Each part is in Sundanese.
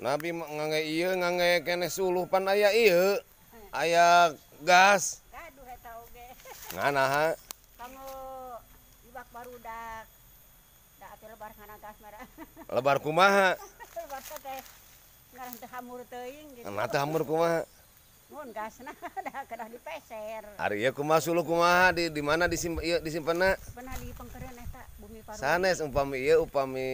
Nabi ngangge ieu ngangge keneh suluh pan aya ieu. Aya gas. Gaduh eta oge. Nganaha? Kanggo ibak barudak. Da atuh lebar kana gas mah. Lebar kumaha? Lebar teh ngarah teu hamur teuing gitu. Nah teu hamur kumaha? Mun gasna da kedah dipeser. Ari ieu kumaha suluh kumaha di mana disimpen ieu disimpenna? Pernah di pengkereun eta bumi Parudi. Sanes upami ieu upami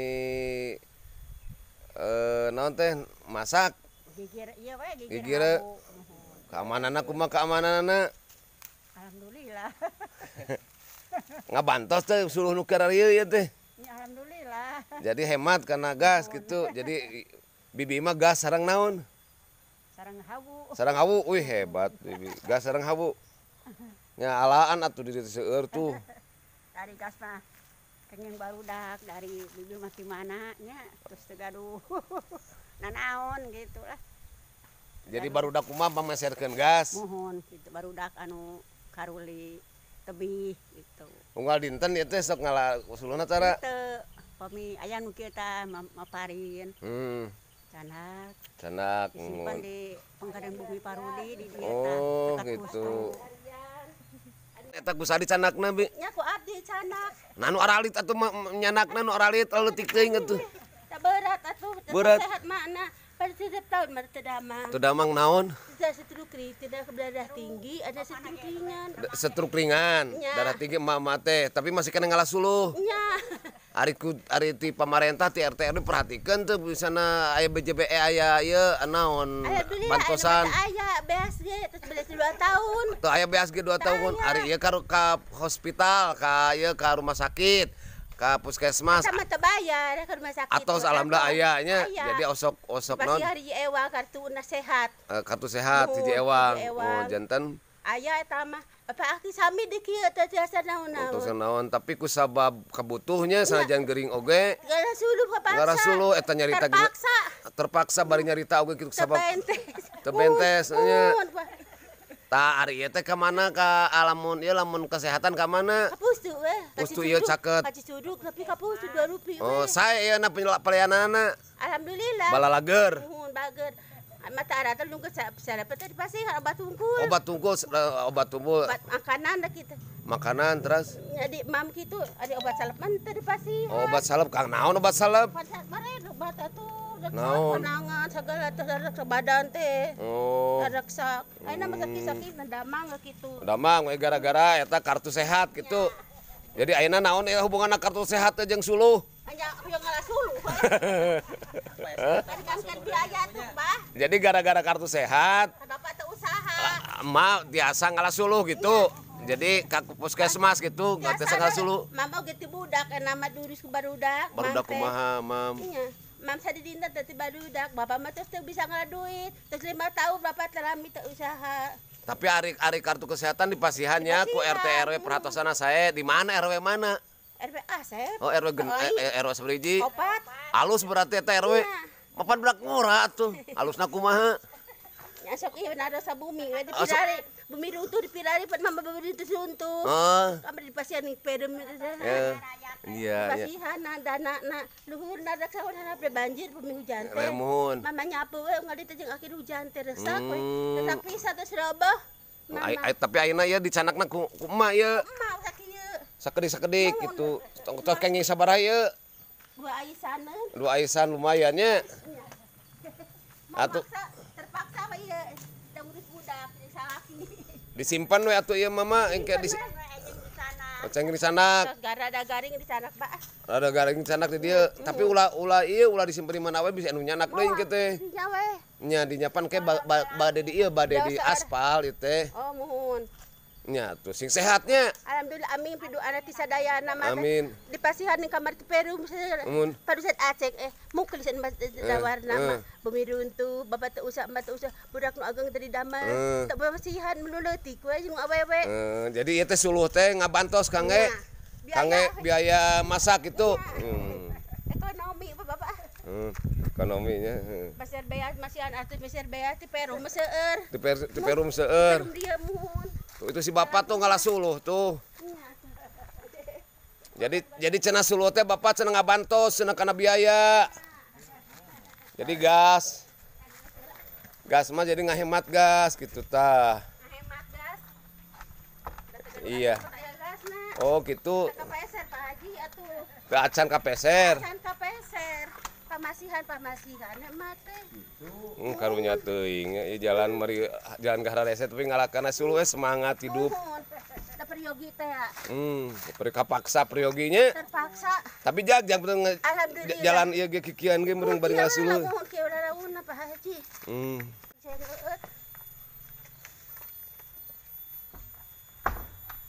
naon teh masak gigir ieu we gigir keamananna kumaha keamananna? Alhamdulillah. Ngabantos teh suluh nu keur ieu ieu teh. Ya, alhamdulillah. Jadi hemat karena gas gitu. Jadi bibi mah gas sareng naon? Sareng hawu. Sareng hawu, wih hebat bibi. Gas sareng hawu. Nya alaan atuh di dieu seueur tuh. Dari gas mah kenyang barudak dari bibi mah ti mana nya terus teu gaduh nanaon gitu lah. Jadi barudak kumaha pameserkeun gas? Muhun gitu barudak anu karuli tebih gitu. Unggal dinten ieu teh sok ngala suluhna cara? Teu, pami aya nu kieu tah maparin. Candak. Candak disimpan di pengkadan bumi Parudi di dieu tah. Oh gitu. Eta ku saha dicandakna bi? Nya ku abdi candak. Nah nu aralit atuh nyanakna nu aralit leutik teuing atuh. Tah berat atuh, berat. Sehat makna. Pada setiap tahun mah teu damang. Teu damang naon? Tidak stroke, tidak darah tinggi, ada stroke ringan. Stroke ringan, darah tinggi emak-emak teh, tapi masih kena ngalah suluh. Nya. Ari ku ari ti pamarentah ti RT RW perhatikeun teu bisana aya BJBE aya ieu naon bantosan. Aya BSG terus BSG 2 tahun. Teu aya BSG 2 tahun. Ari ieu ka hospital, ka ieu ka rumah sakit, ka puskesmas. Sama teu bayar ke rumah sakit. Atos alhamdulillah aya nya. Jadi osok-osok non. Pasti hari ewang kartu sehat. Kartu sehat hiji ewang. Oh janten. Aya eta mah Bapak aki sami di kieu teh tiasa naon-naon. Tiasa naon tapi ku sabab kabutuhnya sanajan gering oge. Gara suluh kapaksa. Gara suluh eta nyarita terpaksa. Terpaksa bari nyarita oge kitu sabab. Teu bentes nya. Tah ari ieu teh ka mana ka alamun ieu lamun kesehatan ka mana? Ka pustu we. Pustu ieu caket. Ka Cisuduk tapi ka pustu 2 rupi we. Oh, sae ieu na pelayananna. Alhamdulillah. Balalager. Nuhun bager. Mata arata lungkeut sarapet teh dipasihan obat tungkul. Obat tungkul, obat tumbul. Obat makanan dah kitu. Makanan terus? Jadi mam kitu ada obat salep man teh dipasihan. Oh, obat salep kang naon obat salep? Obat obat atuh. Naon? Panangan segala teh reksa badan teh. Oh. Reksa. Ayeuna mah sakit-sakit damang kitu. Damang we gara-gara eta kartu sehat gitu. Jadi ayeuna naon ya hubunganna kartu sehat teh jeung suluh? Hanya hoyong ngalah suluh. Kan biaya tuh, Bah. Jadi gara-gara kartu sehat, bapak teu usaha. Emak biasa ngalah suluh gitu. Jadi ka puskesmas gitu, nggak biasa ngalah suluh. Mam oge ti budak, nama durus ku barudak. Barudak kumaha, Mam? Iya. Mam sadidinten teh ti barudak, bapak mah terus teu bisa ngalah duit. Terus 5 tahun bapak terami teu usaha. Tapi ari kartu kesehatan dipasihan nya ku RT RW perhatosana sae di mana RW mana? RW Asep. Oh, RW RW sabriji. Opat. Alus berarti eta RW. Mapan budak ngora atuh. Alusna kumaha? Nya sok ieu narosa bumi we dipirari. Bumi runtuh dipirari pan mama bumi runtuh. Oh. Kamar dipasihan perem. Iya, iya. Dipasihan dana na luhurna rek sauna banjir bumi hujan teh. Muhun. Mama nyapu we unggal dieu jeung akhir hujan teh resak we. Resak pisan terus roboh. Tapi ayeuna ieu dicanakna ku emak ieu. Emak sakieu. Sakedik-sakedik gitu. Tos kenging sabaraha ieu? 2 aisaneun. 2 aisan lumayan nya. Atuh terpaksa we ieu da ngurus budak jeung salaki. Disimpan we atuh ieu mama engke di Oceng di sanak. Rada garing di sanak, Pak. Rada garing di sanak di dieu. Tapi ulah ieu ulah disimpen di mana we bisa anu nyanak deui engke teh. Nya we. Nya dinyapan ke bade di ieu bade di aspal ieu teh. Oh, muhun. Nya tuh sing sehatnya. Alhamdulillah amin piduana ti sadayana mah. Amin. Dipasihan ning kamar ti perum. Padusan acek mukul sen dawarna mah bumi runtuh bapak teu usah emak teu usah budak nu ageng teh didamel. Teu pasihan nu leutik we jeung awewe. Jadi ieu teh suluh teh ngabantos kangge. Kangge biaya masak gitu. Ekonomi bapak. Ekonominya. Pasir bea masihan atuh pasir bea ti perum seueur. Ti perum seueur. Perum dieu muhun. Tuh, itu si bapak tuh ngalah suluh tuh. Jadi cenah suluh teh bapak cenah ngabantos cenah kana biaya. Jadi gas. Gas mah jadi ngahemat gas gitu tah. Ngahemat gas. Iya. Oh gitu. Kapeser Pak Haji atuh. Ke acan kapeser. Acan kapeser. Pamasihan mah teh. Karunya teuing ieu jalan mari jalan ka hararese tapi ngalakana suluh semangat hidup. Da peryogi teh. Kapaksa peryoginya. Terpaksa. Tapi jag alhamdulillah jalan ieu ge kikian ge meureun bari ngasuluh. Muhun kieu rarauna Pak Haji.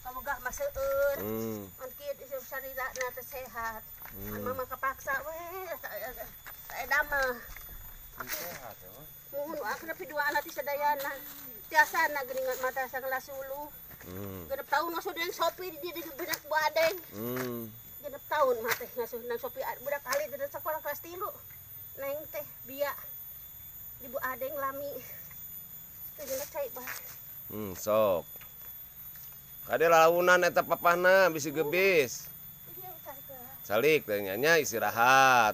Kabogah mah seueur. Mun kieu sarirana teh sehat. Mama kapaksa we damel. Sehat ya mah. Muhun akhirna piduaan ti sadayana. Tiasana geuningan mata sagala suluh. 6 tahun ngasuh dengan sopir di budak Bu Adeng. 6 tahun mah teh ngasuh nang sopir budak alit dari sekolah kelas 3. Neng teh biak di Bu Adeng lami. Teh geus cai bah. Sok. Kade lalaunan eta papahna bisi gebis. Salik teh nya istirahat.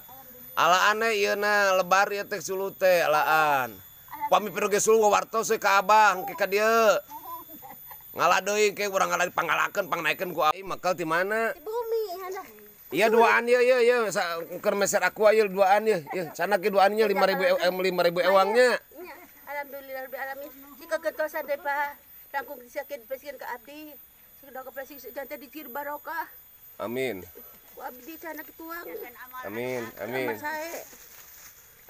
Alaan we ieu na lebar ieu teh suluh teh alaan. Pami piroge suluh wawartos we ka abah engke ka dieu. Ngalah deui ke urang ngalah dipangalakeun pangnaikeun ku ai makal ti mana? Di bumi hana. Iya duaan ieu ieu ieu keur meser aku ieu duaan ieu. Ieu sana ke duaan nya 5000 5000 ewangnya. Alhamdulillah rabbil alamin. Jika gentosan teh Pak, langkung disakit pasien ka abdi. Sing doa ka janten dicir barokah. Amin. Ku abdi sana ketuang. Amin amin. Sae.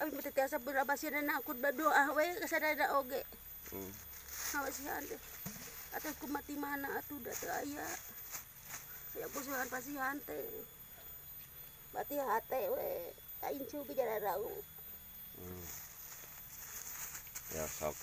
Abdi mah tiasa berabasieuna aku berdoa we ka sadaya oge. Hawasihan teh. Atau ku mati mana atuh da teu aya. Aya kusuhan pasihan teh. Mati hate we, ka incu ge jararau. Ya sok.